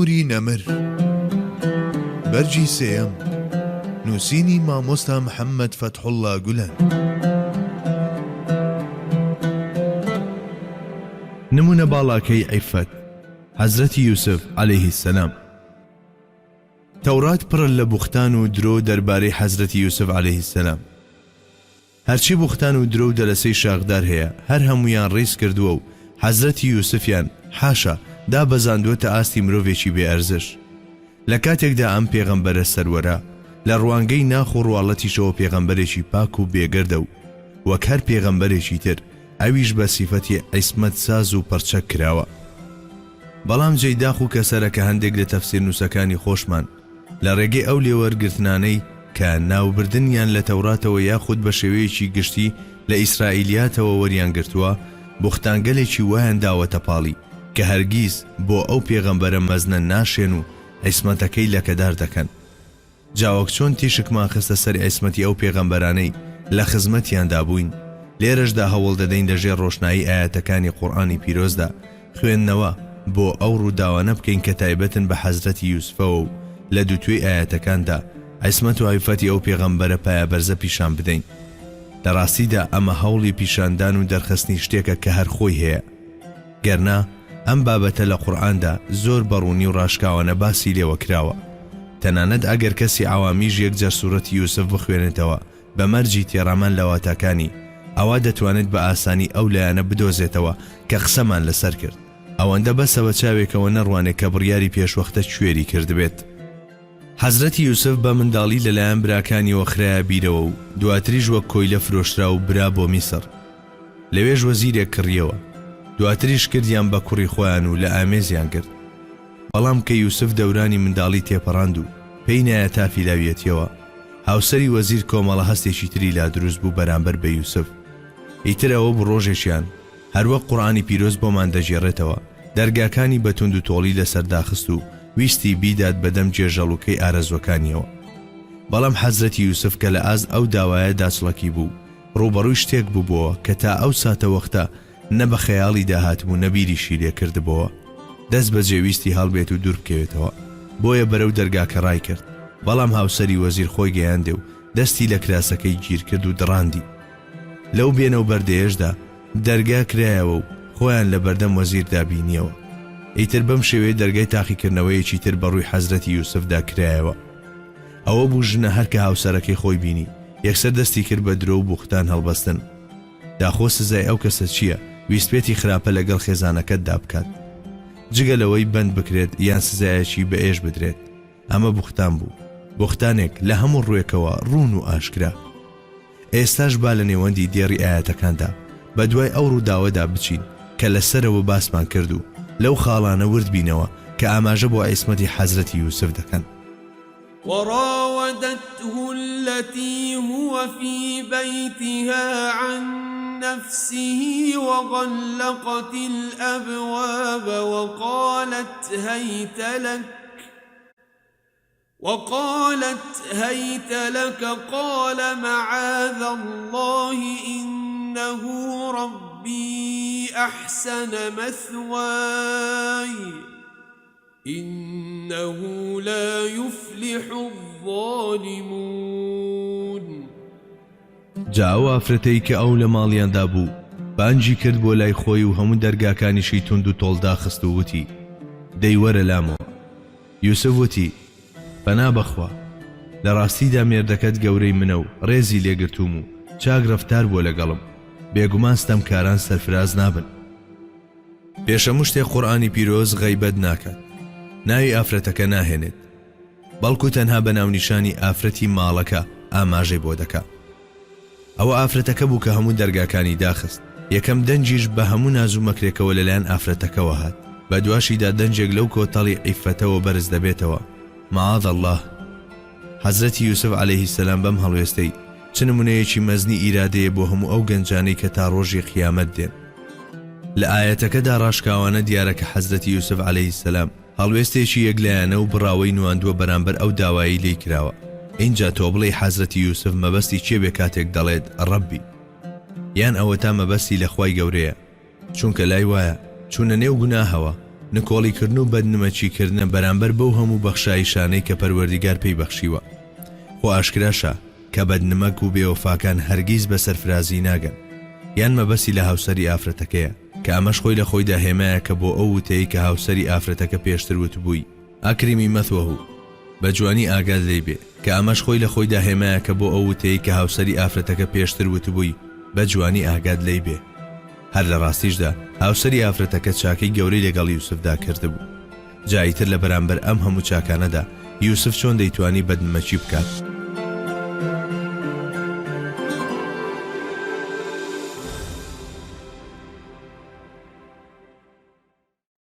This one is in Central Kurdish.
نوری نەمر بەرگی سێیەم نووسینی مامۆستا محەممەد فەتحوڵڵا گولەن. نموونە باڵاکەی عیففەت، حەزرەتی یوسف، علیه السلام. تەورات پڕە لە بوختان و درۆ دەربارەی حەزرەتی یوسف، علیه السلام. هەرچی بوختان و درۆ و دەلەسەی شاخدار هەیە هەر هەموویان ڕیز کردووە و حەزرەتی یوسفیان، حاشا، دابەزاندووەتە ئاستی مرۆڤێکی بێ ئەرزش. لە کاتێکدا ئەم پێغەمبەرە سەروەرە لە ڕوانگەی ناخ و ڕواڵەتیشەوە پێغەمبەرێکی پاک و بێگەردە و وەک هەر پێغەمبەرێکی تر ئەویش بە سیفەتی عیسمەت ساز و پڕچەک کراوە. بەڵام جێی داخ و کەسەرە کە هەندێک لە تەفسیرنووسەکانی خۆشمان لە ڕێگەی ئەو لێوەرگرتنانەی کە ناوبردنیان لە تەوراتەوە یاخود بە شێوەیەکی گشتی لە ئیسرائیلیاتەوە وەریانگرتووە، بوختانگەلێکی وایان داوەتە پاڵی کە هەرگیز بۆ ئەو پێغەمبەرە مەزنە ناشێن و عیسمەتەکەی لەکەدار دەکەن. جا وەک چۆن تیشکمان خستە سەر عیسمەتی ئەو پێغەمبەرانەی لە خزمەتیاندا بووین، لێرەشدا هەوڵ دەدەین لە ژێر ڕۆشنایی ئایەتەکانی قورئانی پیرۆزدا خوێندنەوە بۆ ئەو ڕووداوانە بکەین کە تایبەتن بە حەزرەتی یوسفەوە و لە دووتوێی ئایەتەکاندا عیسمەت و عیففەتی ئەو پێغەمبەرە پایەبەرزە پیشان بدەین. لە ڕاستیدا ئەمە هەوڵی پیشاندان و دەرخستنی شتێکە کە هەر خۆی هەیە. گەرنا ئەم بابەتە لە قورئاندا زۆر بە ڕوونی و ڕاشکاوانە باسی لێوە کراوە. تەنانەت ئەگەر کەسی عەوامیش یەکجار سورەتی یوسف بخوێنێتەوە بە مەرجی تێڕامان لە واتاکانی، ئەوا دەتوانێت بە ئاسانی ئەو لایەنە بدۆزێتەوە کە قسەمان لەسەر کرد. ئەوەندە بەسە بە چاوێکەوە نەڕوانێ کە بڕیاری پێشوەختە کوێری کردبێت. حەزرەتی یوسف بە منداڵی لەلایەن براکانیەوە خرایە بیرەوە و دواتریش وەک کۆیلە فرۆشرا و برا بۆ میسڕ. لەوێش وەزیرێک کڕیەوە. دواتریش کردیان بە کوڕی خۆیان و لە ئامێزیان گرت. بەڵام کە یوسف دەورانی منداڵی تێپەڕاند و پێی نایە تافی لاویەتیەوە، هاوسەری وەزیر کۆمەڵە هەستێکی تری لا دروست بوو بەرامبەر بە یوسف. ئیتر ئەوە بوو ڕۆژێکیان، هەروەک قورئانی پیرۆز بۆمان دەگێڕێتەوە، دەرگاکانی بە توندوتۆڵی لەسەر داخست و ویستی بیدات بە دەم گێژەڵوکەی ئارەزووەکانیەوە. بەڵام حەزرەتی یوسف کە لە ئاست ئەو داوایە داچڵەکی بوو، ڕووبەڕووی شتێک ببۆوە کە تا ئەو ساتەوەختە نە بە خەیاڵیدا هاتبوو نە بیریشی لێ کردبۆوە. دەست بەجێ ویستی هەڵبێت و دوور بکەوێتەوە. بۆیە بەرەو دەرگاکە ڕایکرد. بەڵام هاوسەری وەزیر خۆی گەیاندێ و دەستی لە کراسەکەی گیرکرد و دڕاندی. لەو بێنە و بەردەیەشدا دەرگا کرایەوە و خۆیان لە بەردەم وەزیردا بینیەوە. ئیتر بەم شێوەیە دەرگای تاقیکردنەوەیەکی تر بە ڕووی حەزرەتی یوسفدا کرایەوە. ئەوە بوو ژنە هەر کە هاوسەرەکەی خۆی بینی، یەکسەر دەستی کرد بە درۆ و بوختان هەڵبەستن. داخۆ سزای ئەو کەسە چییە ویستبێتی خراپە لەگەڵ خێزانەکەتدا بکات؟ جگە لەوەی بەند بکرێت یان سزایەکی بەئێش بدرێت. ئەمە بوختان بوو. بوختانێک لە هەموو ڕووێکەوە ڕوون و ئاشکرا. ئێستاش با لە نێوەندی دێڕی ئایەتەکاندا بە دوای ئەو ڕووداوەدا بچین کە لە سەرەوە باسمان کرد و لەو خاڵانە ورد بینەوە کە ئاماژە بۆ عیسمەتی حەزرەتی یوسف دەکەن. وراودته التي هو في بيتها عن نفسه وغلقت الأبواب وقالت هیت لک وقالت هیت لک قال معاذ الله انه ربی احسن مثوای انه لا یفلح الظالمون. جا ئەو ئافرەتەی کە ئەو لە ماڵیاندا بوو بانگی کرد بۆ لای خۆی و هەموو دەرگاکانیشی توند و تۆڵ داخست و وتی، دەی وەرە لامەوە. یوسف وتی، پەنا بەخوا، لە ڕاستیدا مێردەکەت گەورەی منە و ڕێزی لێ گرتووم و چاک ڕەفتار بووە لەگەڵم، بێگومان ستەمکاران سەرفراز نابن. پێش هەموو شتێک قورئانی پیرۆز غەیبەت ناکات، ناوی ئافرەتەکە ناهێنێت، بەڵکو تەنها بە ناونیشانی ئافرەتی ماڵەکە ئاماژەی بۆ دەکا. ئەوە ئافرەتەکە بوو کە هەموو دەرگاکانی داخست، یەکەم دەنگیش بە هەموو ناز و مەکرێکەوە لەلایەن ئافرەتەکەوە هات، بە دواشیدا دەنگێک لەو کۆتەڵی عیففەتەوە بەرز دەبێتەوە، معاذ اللە. حەزرەتی یوسف علیە السلام بەم هەڵوێستەی چ نمونەیەکی مەزنی ئیرادەیە بۆ هەموو ئەو گەنجانەی کە تا ڕۆژی قیامەت دێن. لە ئایەتەکەدا ڕاشکاوانە دیارە کە حەزرەتی یوسف علیە السلام هەڵوێستێکی یەکلایەنە و بڕاوەی نواندووە بەرامبەر ئەو داوایەی لێی کراوە، ئینجا تۆ بڵێی حەزرەتی یوسف مەبەستی کێ بێ کاتێک دەڵێت ڕەبی؟ یان ئەوەتا مەبەستی لە خوای گەورەیە، چونکە لای وایە چوونە نێو گوناهەوە. نکۆڵیکردن و بەدنمەکی کردنە بەرامبەر بەو هەموو بەخشایشانەی کە پەروەردیگار پێی بەخشیوە. خۆ ئاشکراشە کە بەدنمەک و بێوەفاکان هەرگیز بە سەرفرازی ناگەن. یان مەبەستی لە هاوسەری ئافرەتەکەیە، کە ئەمەش خۆی لە خۆیدا هێمایەکە بۆ ئەو وتەی کە هاوسەری ئافرەتەکە پێشتر وتبووی، اکرمی مثواه، بە جوانی ئاگات لێی بێ، کە ئەمەش خۆی لە خۆیدا هێمایەکە بۆ ئەو وتەی کە هاوسەری ئافرەتەکە پێشتر وتبووی، بە جوانی ئاگات لێی بێ. هەر لە ڕاستیشدا هاوسەری ئافرەتەکە چاکەی گەورەی لەگەڵ یوسفدا کردبوو. جا ئیتر لە بەرامبەر ئەم هەموو چاکانەدا یوسف چۆن دەیتوانی بەدنمەکی بکات؟